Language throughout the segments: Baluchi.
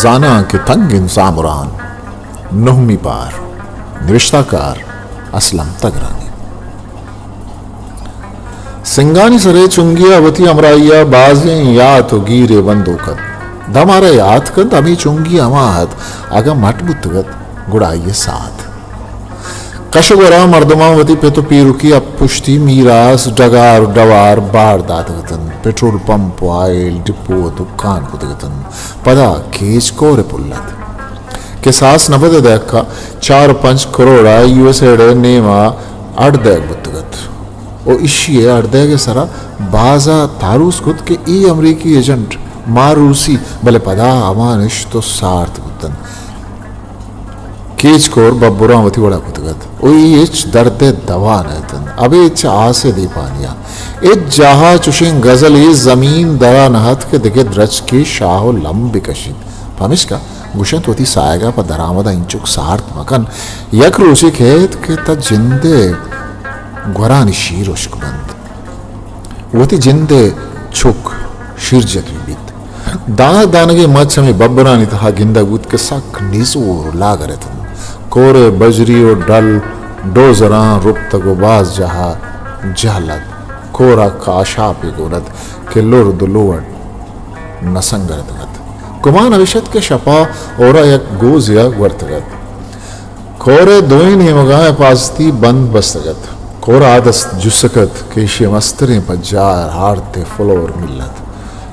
زاناں کہ تنگ انت زامران۔ نہمی پار۔ نبشتہ کار اسلم تگرانی۔ سنگانی سرے چنگی ءَ وتی ہمراہی ءَ بازیں یات ءُ گیرے بندوک ات۔ داں مارا یات کنت، ہمے چنگی ہما ات، اگاں مٹ بوتگ ات، گڑا آئی ءِ ساعت۔ کش ءُ گوراں مردماں وتی پت ءُ پیرکی ءِ پشتی میراث، ڈگار ءُ ڈوار بار داتگ اتنت، پٹرول پمپ ءُ آئل ڈپو ءُ دکان کتگ اتنت۔ پدا کیچ کور ءِ پل ات کہ ساس نود ءِ دہک ءَ چار ءُ پنچ کروڑ ءَ یو ایس ایڈ ءِ نیم ءَ اڈ دئیگ بوتگ ات۔ ءُ ایشی ءِ اڈ دئیگ ءِ سرا باز ءَ تاروس کت کہ اے امریکی ایجنٹ ماں روسی، بلے پدا ہما نشت ءُ سارت بوتنت۔ کیچ کور ببراں وتی وڑا کتگ ات ءُ اے ہچ درد ءِ دوا نہ اتنت، ابید چہ آس ءِ دیپانی ءَ۔ ہچ جاہ ءَ چشیں گزلے زمین درا نہ ات کہ دگہ درچکے شاہ ءُ لمب بہ کشیت۔ پمیشکا گوشنت، وتی ساہگ ءَ پہ درآمد ءَ اینچک سارت مکن، یک روچے کئیت کہ تہ جند ءِ گورانی شیر ہشک بنت، وتی جند ءِ چک شیرجت بہ بیت۔ دانگ دانگیں مچ ہمے ببرانی تہا گندگ بوت کہ سک نزور ءُ لاگر اتنت۔ کور ءِ بجری ءُ ڈل ڈوزراں رپتگ ءُ باز جاہ ءَ جہل ات۔ کور ءَ کاشاپے گون ات کہ لرد ءُ لوڑ نہ سنگرتگ ات۔ گمان ہمیش ات کہ شپ ءَ ہور ءَ یک گوزے ءَ گورتگ ات۔ کور ءِ دوئیں نیمگاں حفاظتی بند بستگ ات۔ کور ءَ آ دست جسک ات کہ ایشی ءِ مستریں پجار ہارت ءِ فلور مل ات۔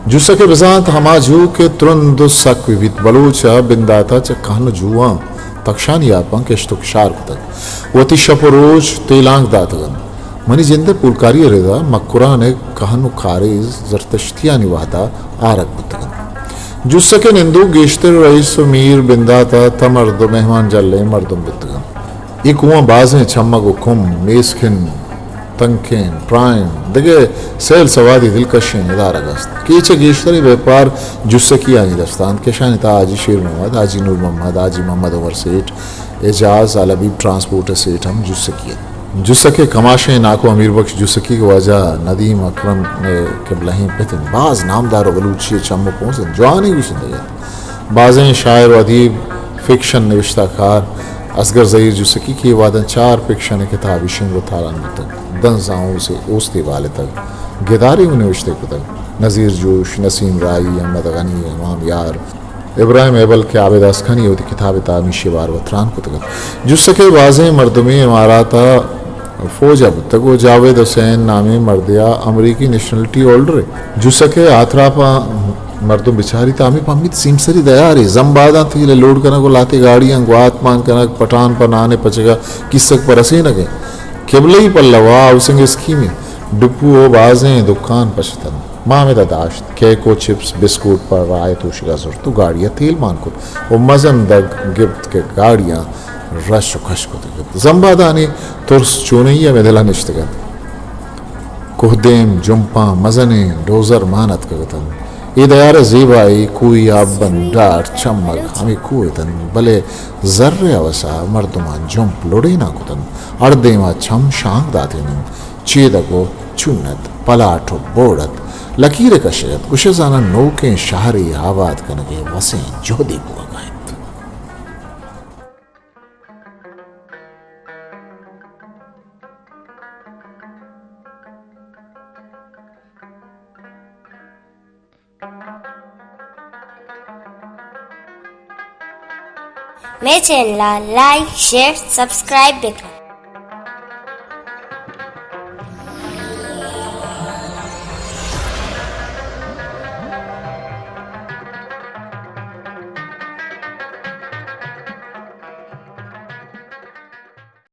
جسک ءِ بزانت ہما جو کہ ترند ءُ سک بہ بیت۔ بلوچ ءَ بندات ءَ چہ کہن ءُ جوان تکشانی آپاں کشت ءُ کشار کتگ۔ وتی شپ ءُ روچ تیلانک داتگ انت۔ منی جند ءِ پولکاری ءِ ردا مکران ءِ کہن ءُ کاریز زرتشتیانی وہد ءَ آرگ بوتگ انت۔ جسک ءِ نندوک گیشتر رئیس ءُ میر، بندات ءِ تمرد ءُ مہمان جلیں مردم بوتگ انت۔ اے کوہاں بازیں چمگ ءُ کمب، میسکن، تنکین، پرائن، دگہ سیل سوادی دلکشیں ندارگ است کہ اے چہ گیشتریں بیپار جسکیانی دست ءَ انت کہ اشانی تہا حاجی شیر محمد، حاجی نور محمد، حاجی محمد عمر سیٹھ، اعجاز، الحبیب ٹرانسپورٹ ءِ سیٹھ ہم جسکی انت۔ جسک ءِ کماشیں ناکو امیر بخش جسکی کہ واجہ ندیم اکرم ءِ قبلہیں پت انت، باز نامدار ءُ بلوچی ءِ چم ءُ پونز انت، جوانیں گوشندہ انت۔ بازیں شاعر ءُ ادیب، فکشن نبشتہ کار اصغر زہیر جسکی کہ اے وہداں چار فکشن ءِ کتابے شنگ ءُ تالان بوتگ، دنزاں اوسے اوستے بالتگ، گدارے اوں نبشتہ کتگ۔ نذیر جوش، نسیم راہی، احمد غنی، امام یار، ابراہیم ایبل کہ عابد آسکانی ءَ وتی کتاب ءِ تہا ہمیشی ءِ بارو ءَ تران کتگ ات۔ جسک ءِ بازیں مردمے امارات ءِ فوج ءَ بوتگ ءُ جاوید حسین نامیں مردے ءَ امریکی نیشنلٹی ہولڈر ءَ۔ جسک ءِ آتراپ ءَ مردم بچاریت، ہمے پمیت سیمسری دیارے، زمباداں تیل ءِ لوڈ کنگ ءُ لہتے گاڑیاں گوات مان کنگ، پٹھان پہ نان ءِ پچگ ءَ کیسگ پہ رسینگ ءَ۔ قبلہی پلو ءَ ہاؤسنگ اسکیمے، ڈپو ءُ بازیں دکان پچ اتنت۔ ما ہمدا داشت، کیک ءُ چپس، بسکوٹ پہ راہ ءِ توشگ ءَ زرت ءُ گاڑی ءَ تیل مان کت ءُ مزن دگ گپت کہ گاڑیاں رش ءُ کش کتگ ات۔ زمبادانی ترس چونہی ءَ مئے دل ءَ نشتگ ات۔ کوہ دیم جمپاں مزنیں ڈوزر مان اتکگ اتنت۔ اے دیار ءِ زیبائی، کوہی آببند، ڈاٹ، چمگ، ہمے کوہ اتنت، بلے زر ءِ ہوس ءَ مردماں جمپ لڑیناں کتنت۔ ہر دیم ءَ چم شانک داتین انت۔ چیدگ ءُ چونت، پلاٹ ءُ بوڑ ات، لکیر ءَ کشگ ات، گوشئے زاناں نوکیں شہرے آباد کنگ ءِ وسیں جہدے بوگ ءَ انت۔ مئے چینل ءَ لائک، شیئر، سبسکرائب بکن۔